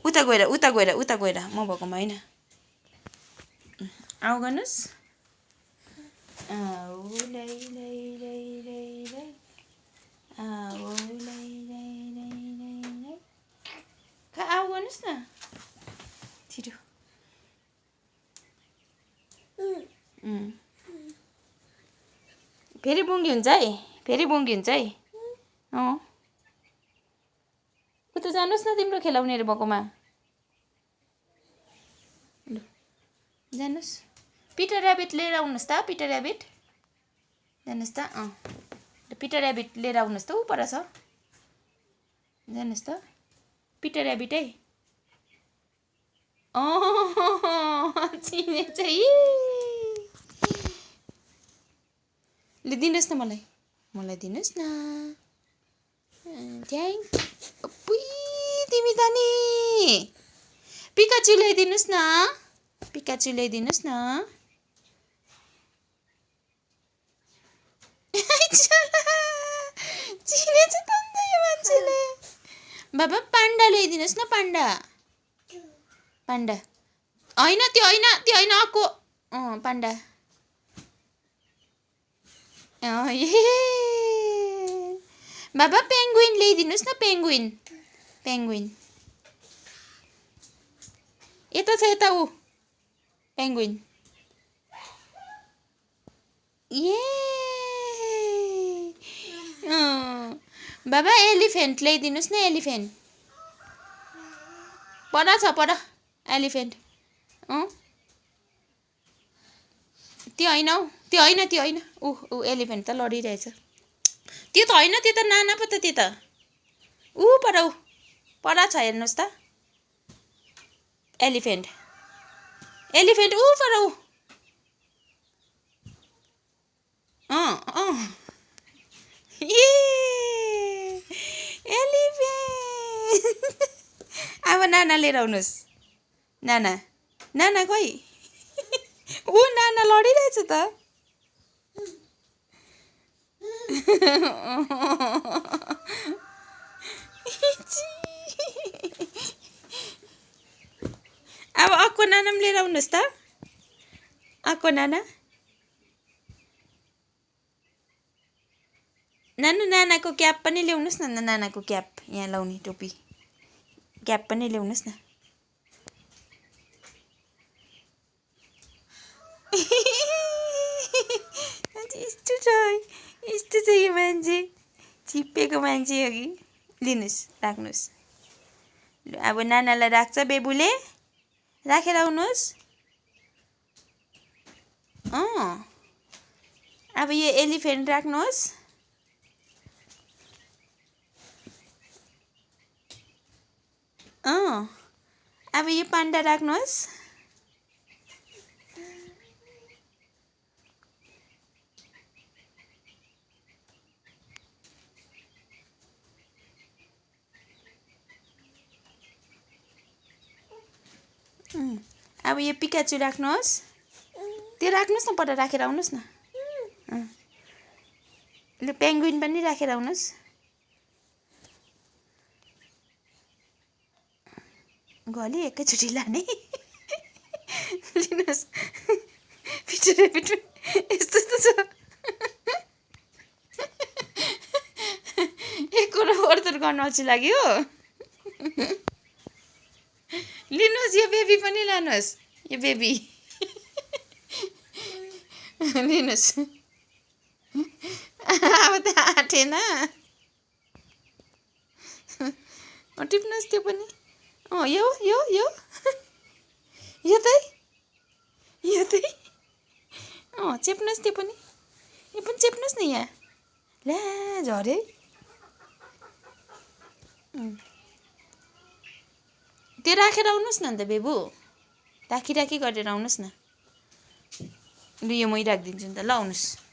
उता गएर म भएकोमा होइन आऊ गर्नुहोस् आऊ गर्नुहोस् न छिटो फेरि बुङ्गी हुन्छ है उता जानुहोस् न तिम्रो खेलाउनेहरू भएकोमा जानुहोस् पिटर ऱ्याबिट लिएर आउनुहोस् त पिटर ऱ्याबिट जानुहोस् त पिटर ऱ्याबिट लिएर आउनुहोस् त ऊ पर छ जानुहोस् त पिटर ऱ्याबिट है चिनेछ ल दिनुहोस् न मलाई दिनुहोस् न थ्याङ्क तिमी त नि पिकाचु ल्याइदिनुहोस् न चिनेछ त अन्त यो मान्छेले बाबा पान्डा ल्याइदिनुहोस् न पान्डा होइन त्यो होइन आको पान्डा बाबा पेङ्गुइन ल्याइदिनुहोस् न पेङ्गुइन यता छ यता ऊ पेङ्गुइन बाबा एलिफेन्ट ल्याइदिनुहोस् न एलिफेन्ट पर एलिफेन्ट त्यो होइन ऊ एलिफेन्ट त लडिरहेछ त्यो त होइन त्यो त नाना पो त त्यो त ऊ पर छ हेर्नुहोस् त एलिफेन्ट ऊ पर एलिफेन्ट अब नाना लिएर आउनुहोस् नाना खोइ ऊ नाना लडिरहेछ त अब अक्को नाना पनि लिएर आउनुहोस् त अक्को नानाको क्याप पनि ल्याउनुहोस् न नानाको क्याप यहाँ लाउने टोपी क्याप पनि ल्याउनुहोस् न यस्तो छ यो मान्छे चिप्पेको मान्छे हो कि लिनुहोस् राख्नुहोस् अब नानालाई राख्छ बेबुले राखेर आउनुहोस् अब यो एलिफेन्ट राख्नुहोस् अब यो पान्डा राख्नुहोस् अब यो पिकाचु राख्नुहोस् त्यो राख्नुहोस् न पर राखेर आउनुहोस् न ल पेङ्गुइन पनि राखेर आउनुहोस् गली एकैचोटि लाने लिनुहोस् पिटर ऱ्याबिट यस्तो छ एक कुरा ओर्दर गर्न अल्छी लाग्यो लिनुहोस् यो बेबी पनि लानुहोस् यो बेबी लिनुहोस् अब त आँटेन टिप्नुहोस् त्यो पनि यो चेप्नुहोस् त्यो पनि चेप्नुहोस् न यहाँ ला झरे त्यो राखेर आउनुहोस् न अन्त बेबु राखी गरेर आउनुहोस् न लु यो मै राखिदिन्छु नि त ल आउनुहोस्